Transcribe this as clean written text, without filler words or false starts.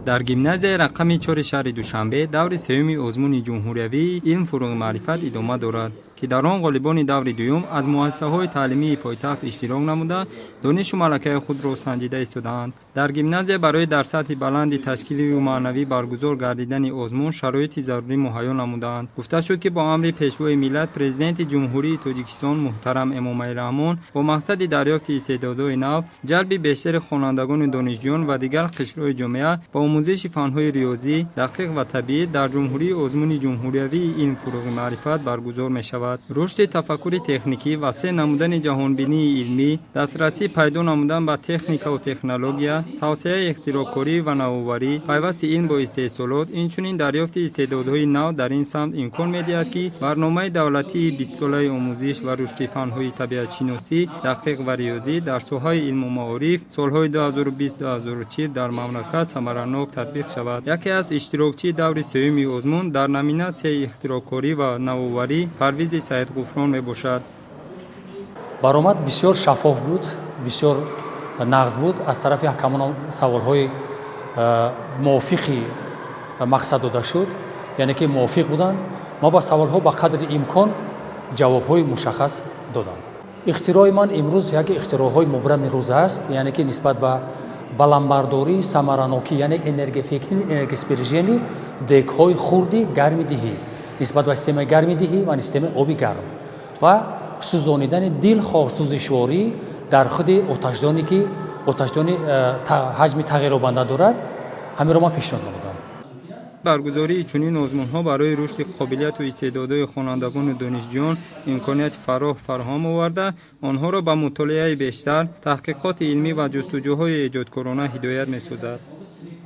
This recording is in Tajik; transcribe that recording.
Дар гимназияи рақами 4-и шаҳри Душанбе даври сеюми озмуни ҷумҳуриявии «Илм, фурӯғи маърифат» идома дорад, ки дар он ғолибони даври дуюм аз муассисаҳои таълимии пойтахт иштирок намуда, донишу малакаи худро санҷида истодаанд. Дар гимназия барои дар сатҳи баланди ташкилию маънавӣ баргузор гардидани озмун шароити зарурӣ муҳайё намудаанд. Гуфта шуд, ки бо амри Пешвои миллат, Президенти Ҷумҳурии Тоҷикистон муҳтарам Эмомалӣ Раҳмон, бо мақсади дарёфти истеъдодҳои нав, ҷалби бештари хонандагону донишҷӯён ва дигар қишрҳои ҷомеа ба омӯзиши фанҳои риёзӣ, дақиқ ва табиӣ дар ҷумҳурӣ озмуни ҷумҳуриявии «Илм, фурӯғи маърифат» баргузор мешавад. Рушди тафаккури техникӣ, васеъ намудани ҷаҳонбинии илмӣ, дастрасӣ пайдо намудан ба техникаву технология, тавсеаи ихтироъкорӣ ва навоварӣ, пайвасти илм бо истеҳсолот, инчунин дарёфти истеъдодҳои нав дар ин самт имкон медиҳад, ки барномаи давлатии 20-солаи омӯзиш ва рушди фанҳои табиатшиносӣ, дақиқ ва риёзӣ дар соҳаи илму маориф солҳои 2020-2040 дар мамлакат самаранок татбиқ шавад. Яке аз иштирокчии даври сеюми озмун дар номинатсияи ихтироъкорӣ ва навоварӣ Парвизи Саидғуфрон мебошад. Баромад бисёр шаффоф буд, бисёр нағз буд. Аз тарафи ҳакамон саволҳои мувофиқи мақсад дода шуд, яъне ки мувофиқ буданд. Мо ба саволҳо ба қадри имкон ҷавобҳои мушаххас додам. Ихтирои ман имрӯз яке ихтироъҳои мубрами рӯз аст, яъне ки нисбат ба баландбардории самаранокӣ, яъне энергоэффективный энергосбережение дегҳои хурди гармидиҳӣ, нисбат ба системаи гармидиҳӣ ва системаи оби гарм ва сӯзонидани дилхоҳ сӯзишворӣ дар худи оташдоне, ки оташдони ҳаҷми тағйирёбанда дорад. Ҳаминро ман пешниҳод намудам. Баргузории чунин озмунҳо барои рушди қобилияту истеъдодҳои хонандагону донишҷӯён имконияти фарох фароҳам оварда, онҳоро ба мутолиаи бештар, таҳқиқоти илмӣ ва ҷустуҷӯҳои эҷодкорона ҳидоят месозад.